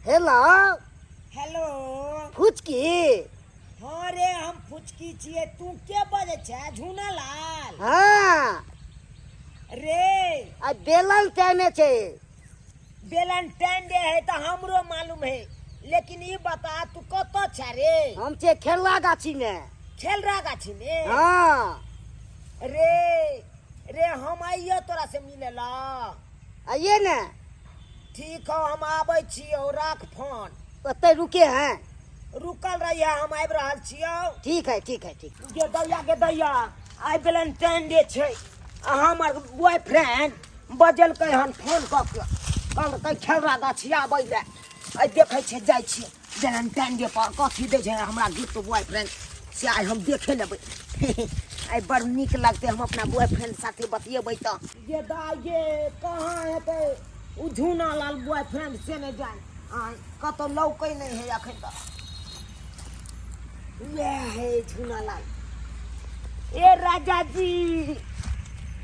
Hello. Hello. फुचकी। हाँ रे, हम फुचकी छियै। तू के बजै छै? झूना लाल? हाँ। रे, आ बेलन टाइमे छै। वेलेंटाइन डे है तऽ हमरो मालूम है, लेकिन ई बता तू कतऽ छै रे? हम छियै खेलवा गाछी मे। खेलरा गाछी मे? हाँ। रे रे, हम आइयो तोरा से मिले ला? आइए ने। ठीक हो, हम आबै छियौ, राख फोन। ओतै रुके हैं। रुकल रहिए, हम आबि रहल छियौ। ठीक है, ठीक है, ठीक। गे दैया, गे दैया, आइ वेलेंटाइन डे छै आ हमर बॉयफ्रेंड बजेलकै हन फोन कऽ के, कहलकै खेलरा गाछी आबै लए। आइ देखै छियै, जाइ छियै वेलेंटाइन डे पर कथी दै छै हमरा गिफ्ट बॉयफ्रेंड से, आइ हम देखे लेबै। आइ बड़ नीक लगतै, हम अपना बॉयफ्रेंड साथे बतियेबै। तऽ गे दाइ गे, कहाँ हेतै ओ झूना लाल बॉयफ्रेंड से नहि जान। आइ कतौ लौकै नहि है अखन तक। वएह है झूना लाल। ए राजा जी,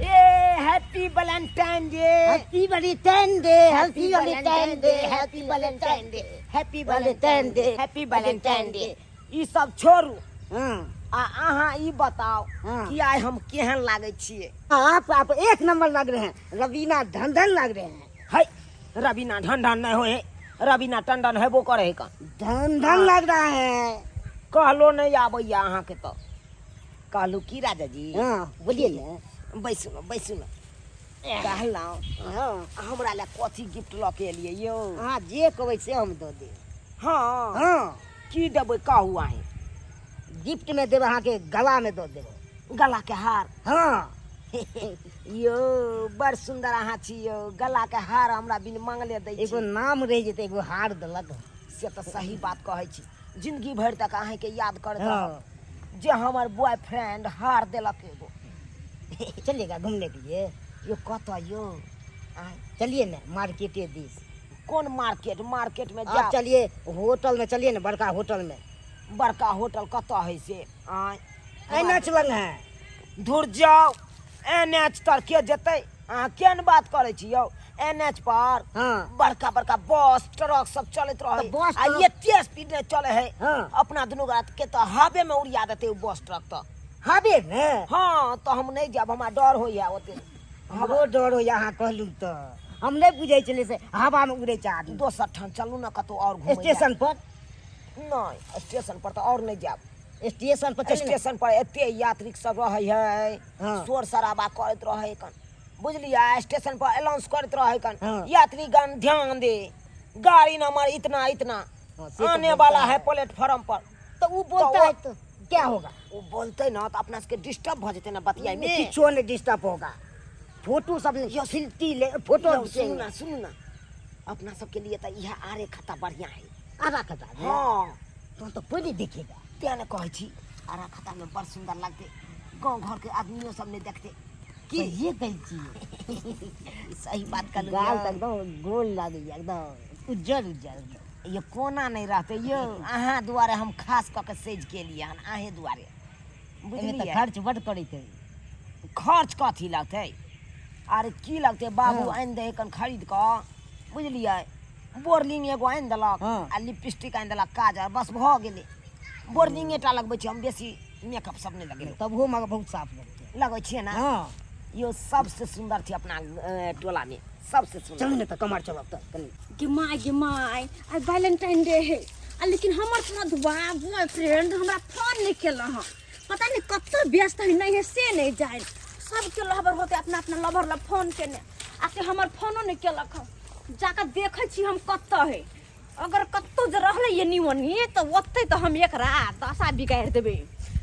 ए happy Valentine day. Happy Valentine day, happy Valentine day, happy Valentine day, happy Valentine day, happy Valentine day. ई सब छोड़ू। आ अहाँ ई बताउ कि आइ हम केहन लागै छियै? आप एक नंबर लग रहे हैं, रवीना धन धन लग रहे हैं। है, रवीना ढन ढन नहि होइ है, रवीना टंडन हेबो करे है कन। धन धन लग रहा है। कहलो नहि आबैया अहाँके तऽ। कहलू की राजा जी? हाँ, बोलिए ने। बैसू ने, बैसू ने। कहलहुँ, हमरा लए कथी गिफ्ट लऽ के एलियै यौ? अहाँ जे कहबै से हम दऽ देब। हाँ? हाँ। की देबै कहू अहीं। गिफ्ट में देब अहाँके, गला में दऽ देब। गला के हार? हाँ। यौ, बड़ सुन्दर अहाँ छी यौ, गला के हार हमरा बिन मांगले दै एगो छी। नाम रहि जेतै, एगो हार देलक। से तऽ सही बात कहै छी, जिंदगी भरि तक अहाँके याद करैत रहब जे हमर बॉयफ्रेंड हार देलक एगो। चलिएगा घूमने के लिए? यौ, कतऽ यौ? आँय? चलिए ने मार्केटे दिस। कोन मार्केट? मार्केट में आप जायब? चलिए होटल में, चलिए ने बड़का होटल में। बड़का होटल कतऽ है से? आँय? एन एच लग है। धुर जाओ, एन एच तर के जेतै? अहाँ केहन बात करै छी यौ? एन एच पर बड़का बड़का बस ट्रक सब चलैत रहै तऽ बस आ ट्रक- एते स्पीड में चले है। अपना दुनू गोरा के तऽ हवे में उड़िया देतै उ बस ट्रक तऽ। हवे में? हाँ, तऽ हम नहि जायब, हमरा डर होइया ओते। हमरो डर होइया। अहाँ कहलहुँ तऽ हम नहि बुझै छलियै से हवा में उड़ै छै आदमी। दोसर ठाम चलू ने कतहु आओर घुमै लए। स्टेशन पर? नहि, स्टेशन पर तऽ आओर नहि जायब। स्टेशन पर चलू ने। स्टेशन पर एते यात्री सब रहै है, शोर शराबा करैत रहै कन, बुझलियै? स्टेशन पर अनाउंस करैत रहै कन, यात्रीगण ध्यान दे, गाड़ी नंबर इतना इतना हाँ, से तो आने बोलता वाला है है। प्लेटफॉर्म पर। तो वो बोलता तो है तो क्या होगा? ओ बोलते ना तो अपना सबके डिस्टर्ब भऽ जेतै ने बतियाइ में। किछो नहीं डिस्टर्ब होगा, फोटो सब नहीं सिलती ले फोटो। यौ, सुनू ना, सुनू ना, अपना सबके लिए तऽ इएह आरे खाता बढ़िया है। आरा खाता? हाँ। तो कोई नहीं देखेगा। तें ने कहै छी, आरा खाता में बड़ सुंदर लगतै, गाँव घर के आदमियो सब नहीं देखते। की ये कहै छी? सही बात कहलहुँ। गाल यौ। तऽ एकदम गोल लागैया, एकदम उज्जर उज्जर एकदम। ये कोना नहीं रहते यौ? अहाँ दुआरे हम खास कऽ के सेज केलियै हन, अहें दुआरे। एहिमे तऽ बुझलियै? खर्च बड्ड करैत है। खर्च कथी लगतै? अरे की लगतै बाबू? आनि दै कन खरीद कऽ, बुझलियै? बोरलिंग एगो आनि देलक आ लिपस्टिक आनि देलक, काजर, बस भऽ गेलै। बोरलिंगे टा लगबै छी हम, बेसी मेकअप सब नहि लगेलहुँ। तबहो मगर बहुत साफ लगतै। लगै छियै ने? हाँ। यो सबसे सुन्दर छै अपना टोलामे, सबसे सुन्दर। चलू ने तऽ कमर चलब तऽ कनि। गे माय, गे माय, आइ वैलेंटाइन डे है आ लेकिन हमर मधुआ बॉयफ्रेंड हमरा फोन नहीं केला हँ। पता नहीं कतऽ व्यस्त है, नहीं है से नहीं जाए। सबके लवर होते अपना अपना लवर ला फोन केने आ से हमर फोनो नहीं केलक हँ। जाकऽ देखै छी हम कतऽ है। अगर कतौ जे रहलै एनी ओनी तऽ ओतै तऽ हम एकरा दशा बिगाड़ि देबै।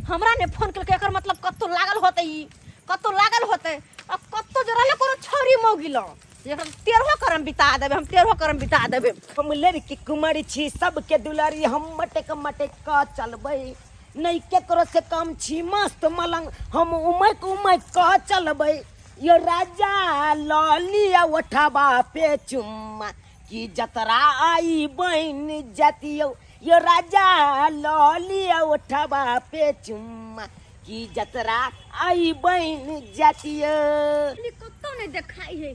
हमरा नहि फोन केलकै, एकर मतलब कतौ लागल होतै, ई कतौ लागल होतै। आ कतौ जे रहलै कोनो छौरी मौगी लग, एकरा तेरहो करम बिता देबै हम, तेरहो करम बिता देबै। हम लड़की कुमारी छी, सबके दुलारी, हम मटक मटक कऽ चलबै, नहि केकरो से कम छी, मस्त मलंग हम उमक उमक कऽ चलबै। यो राजा, लऽ लिअ ओठबा पे चुम्मा कि जतरा आई बनि जतियौ। यो राजा, लऽ लिअ ओठबा पे चुम्मा कि जतरा आई बनि जतियौ। कतौ नहीं देखाई है,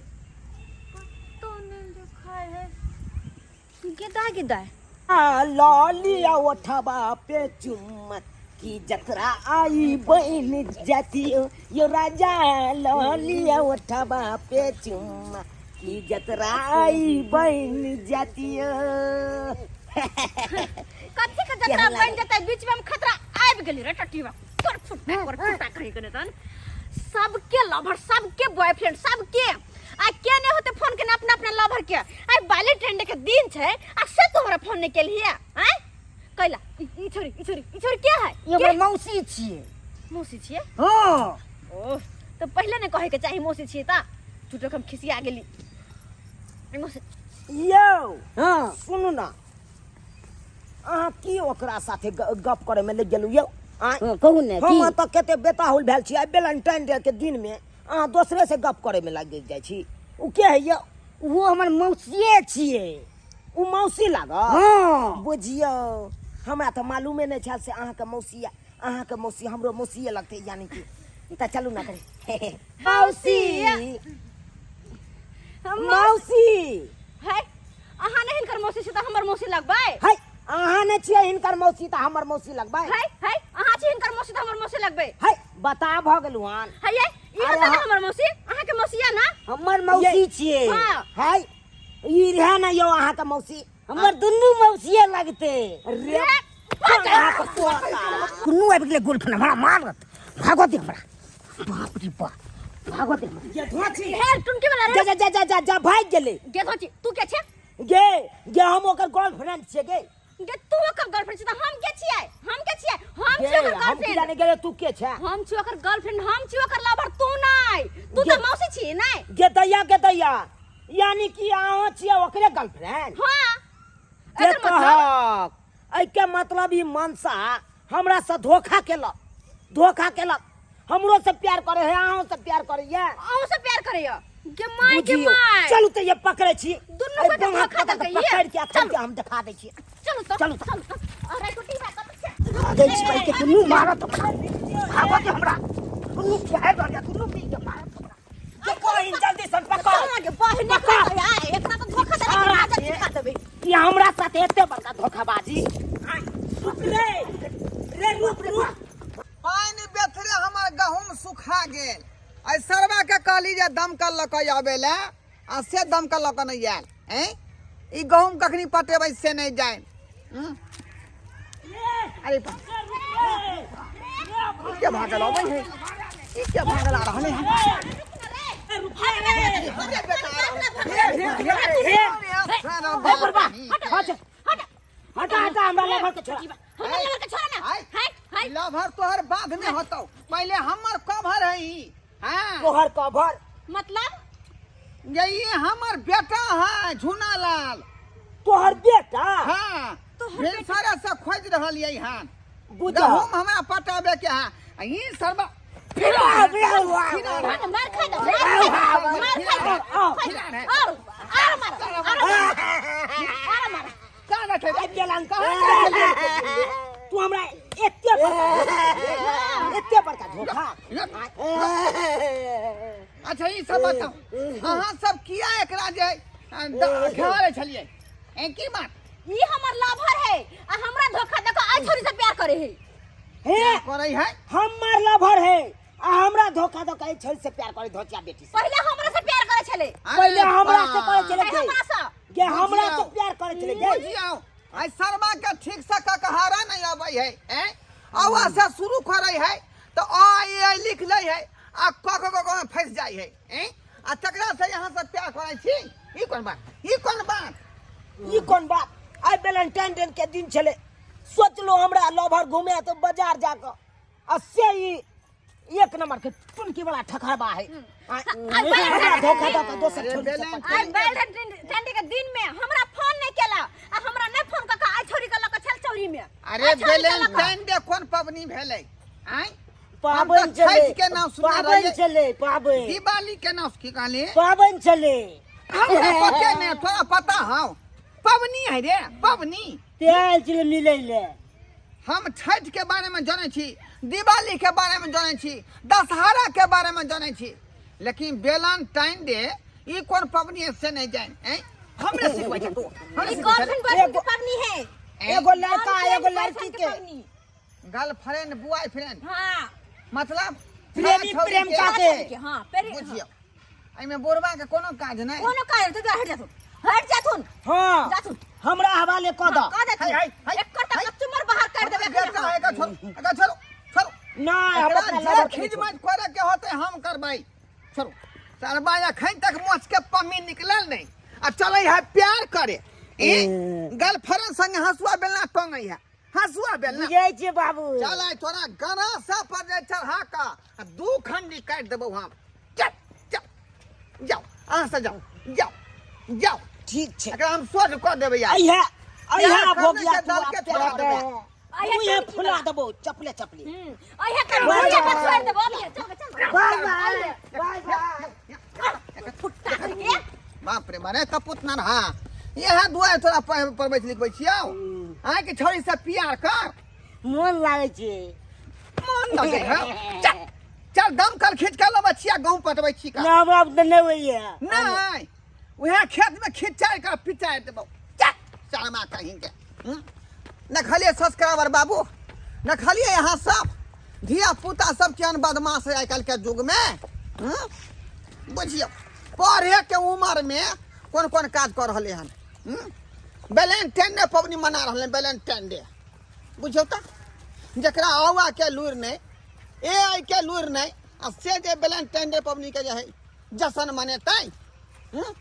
कतौ नहीं देखाई है। गेदा गेदा आ ललिया ओठबा पे चुम्मा की जतरा आई बन जाती हो यो राजा ललिया ओठबा पे चुम्मा की जतरा आई बन जाती हो। कथी के जतरा बन जतै बीच में हम खतरा आबि गेली रे टटीवा तोर फुटा कर फुटा कहि के तन सबके लवर सबके बॉयफ्रेंड सबके आ के नहीं होते फोन के अपना अपना लवर के आ वैलेंटाइन डे के दिन छै आ से तोहरा फोन नहीं केलही आय कैला ई छोरी ई छोरी ई छोरी के है ई हमर मौसी छियै। मौसी छियै? हँ। ओह तो पहले ने कहे के चाही मौसी छियै ता झूठो के हम खिसिया गेली ई मौसी। यौ हँ। सुनू ना, अहाँ की ओकरा साथे गप करे में लग गेलू यौ? आँय? हँ, कहू ने हम की? तऽ कते बेताहुल भेल छी। आइ वेलेंटाइन डे के दिन में अहाँ दोसरे से गप करे में लागि जाइ छी। ओ के है यौ? ओहो हमर मौसिए छियै। ओ मौसी लागल? हँ। बुझियौ हमरा तऽ मालूमे नहि छल से अहाँके मौसी यऽ। अहाँके मौसी हमरो मौसीए लगतै, यानी कि तऽ चलू ना करी। मौसी मौसी है अहाँ नहीं हिनकर मौसी छी तऽ हमर मौसी लगबै? है अहाँ नहि छियै हिनकर मौसी तऽ हमर मौसी लगबै? है है अहाँ छी हिनकर मौसी तऽ हमर मौसी लगबै? है बता भऽ गेलहुँ हन। है ये ई अरे होतै ने हाँ। हमर मौसी, अहाँके मौसी यऽ ना? हमर मौसी छियै। हाँ। है ई रहै ने यौ अहाँके मौसी? हमर दुनू मौसिए लगतै। रे अहाँके तोता। दुनू आबि गेलै गोलफन हमरा मारत। भागो दे हमरा, बाप रे बाप, भागो दे हमरा। ये धोची। हे टुनकी वाला रे। जा जा जा जा जा जा भागि गेलै। गे धोची तू के छे? गे गे हम ओकर गर्लफ्रेंड छियै गे। गे तू ओकर गर्लफ्रेंड छी तऽ हम के छियै? हम के छियै? हम गे छी ओकर हम की गर्लफ्रेंड। जाने गेलै तू के छे? हम छी ओकर गर्लफ्रेंड, हम छी ओकर लवर, तू नहि। तू तऽ मौसी छी नहि? गे दैया गे दैया, यानी कि अहाँ छियै ओकरे गर्लफ्रेंड? हाँ। के एकर मतलब? कहक एहिके मतलब ई मनसा हमरा से धोखा केलक, धोखा केलक। हमरो से प्यार करे है, अहाँ से प्यार करे ये। अहूँ से प्यार करे ये। गे my गे बुझियौ। My. चलू तऽ ये पकड़ै छी। दुनू एहि गोटे बाँह धोखा पकड़ देलकै के ये। पकड़ के अखन चलू। के हम देखा दै छी। चलू तऽ चलू तऽ। चलू तऽ। अरे टूटी बा कत छै? भागै छी भाई के दुनू मारत हमरा। भागो दे हमरा। दुनू के आबि रहल ये, दुनू मिल के मारत हमरा। ये बहिन जल्दी सन पकड़। चल गे बहिन पकड़। आ एकरा तऽ धोखा देलकै, सारा राजा के। सिखा देबै। ई हमरा साथे एते बड़का धोखाबाजी। आय, रुक रे रे रुक रुक। पानि बेथरे हमर गहूम सुखा गेल। आइ सरबा के कहली जे दमकल लऽ कऽ आबै लए, आ से दमकल लऽ कऽ नहि आयल। ऐं ई गहूम कखनी पटेबै से नहि जानि। अरे बा, ई के भागल अबै है? ई के भागल आ रहल है? हटा हटा हमरा लवर के छोड़ा। हमर लवर के छोड़ा ना। हाय हाय लवर तोहर बाद में होतौ, पहले हमर कवर है ई। हाँ तोहर कवर मतलब? ये ई हमर बेटा है झूना लाल। तोहर बेटा? हाँ। तोहर भिनसरे से खोज रहल ये हान। बुझा। गहूम हमरा पटाबे के है। आ ई सरबा फिर आ, फिर आ, मार मार खा दे, मार खा दे, मार खा दे, फिर आ। और और मार, और मार, और मार। कहाँ रखे? आबि गेल अंक। तू हमरा एते बड़का धोखा, एते बड़का धोखा। अच्छा ई सब बताओ, अहाँ सब किया एकरा जे घेरे छलियै? ए की बात? ई हमर लवर है आ हमरा धोखा देखो आई छोरी से प्यार करे है। हे करै है? हमर लवर है आ हमरा धोखा धोखा ई छोरी से प्यार करे धोचिया बेटी से। पहले हमरा से प्यार करे छले। अरे पहले हमरा से करे छले। पहले हमरा से। गे हमरा से प्यार करे छले गे। बुझियौ आइ शर्मा के ठीक से ककहारा नहीं अबै है। हैं औआ से शुरू करै है तऽ अ ए ऐ लिख लै है आ क क क में फंसि जाइ है। हैं आ तकरा से यहाँ से प्यार करै छी? ई कोन बात? ई कोन बात? ई कोन बात? आइ वैलेंटाइन डे के दिन छले, सोचलो हमरा लवर घूमे तो बाजार जाके, आ से ई एक नंबर के टुनकी वाला ठकरबा है। हमरा धोखा दऽ के दोसर अरे छोरी से वेलेंटाइन आइ वैलेंटाइन डे के दिन में हमरा फोन नहीं केला आ हमरा नहीं फोन कऽ के आइ छोरी के लऽ के छल चौरी में। अरे आइ छोरी के लऽ के। वैलेंटाइन डे कोन पबनी भेलै? आँय पाबनि हम तऽ छलै। छठि के नाम सुनने पाबनि रहियै। छलै, पाबनि। दिवाली के नाम की कहली? पाबनि छलै। हमरा पते नहि, तोरा पता हौ? पबनी है रे पबनी। ते आयल छलै मिलै ले। हम छठि के बारे में जानै छी, दिवाली के बारे में जानै छी, दशहरा के बारे में जानै छी, लेकिन वेलेंटाइन डे ई कोन पबनी है से नहि जानि। ऐं हमरे सिखबै छै तू हमरे ई सिखबै छै। गर्लफ्रेंड बॉयफ्रेंड के पबनी है। एगो लड़का एगो गर्लफ्रेंड, लड़की बॉयफ्रेंड के पबनी। गर्लफ्रेंड बॉयफ्रेंड हाँ। मतलब प्रेमी छौड़ा छौड़ी प्रेमिका के- के। के हाँ प्रेमी। बुझियौ एहिमे बोरबा के कोनो काज नहि। कोनो काज नहीं, तो हट जाथुन, हट जाथुन। हाँ। जाथुन। हमरा हवाले कऽ दऽ। कह देथुन। हाय, हाय, हाय। एकर तक कचुमर बाहर कर देबे। बेटा है, एकर छोड़ू, एकर छोड़ू, छोड़ू। नहि, हम एकरा अपना जे लवर के नहीं खिजमत करे के होते हम करबै। छोड़ू सरबा, एखन तक मोछ के पम्मी निकलल नहि आ चलै है प्यार करे। ई गर्लफ्रेंड संगे हंसुआ बेलना टंगै है, हंसुआ बेलना। बुझै छियै बाबू। चल आइ तोरा गरा सा पर जे चढ़ा कऽ आ दू खंडी काटि देबौ हम। चल चल, जाओ अहाँ से, जाओ जाओ जाओ। ठीक छै। एकरा हम सोझ कऽ देबै आइ। अइहे अइहे। प्यार भोगिया करने तू के दल के आब छोड़ा प्यार देबै। कर। अइहे मुँहे चल फुला देबौ चपले चपले। अइहे कर मुँहे पर छोड़ देबो अभी। चल चल। बाय बाय बाय बाय। फुट्टा करके। बाप रे बारे कपूत ना रहा। इएह दुआरे तोरा पढ़बै छी लिखबै छियौ। अहाँके छौड़ी से प्यार कर। मोन लागै छै। मन लगै है। चल चल, दम कल खींच के लबै छियै, गहूँ पटबै छी का। ना, हमरा तऽ नहि होइए। नहीं, उएह खेत में खिंचाइ के पिचाइ देबौ। चल शर्मा कहीं के। हम्म? नखलिए सब्सक्राइबर बाबू, नखलिए यहाँ सब धिया पुता सब केहन बदमाश है आइ काल्हि के युग में। हम्म? बुझियौ पढ़े के उम्र में कोन कोन काज कऽ रहलै हन। हम्म? वैलेंटाइन डे पबनी मना रहलै, वैलेंटाइन डे। बुझियौ तऽ जकरा औआ के लूरि नहि, ए आई के लूरि नहि, आ से जे वैलेंटाइन डे पबनी के जे है जशन मनेतै। हम्म?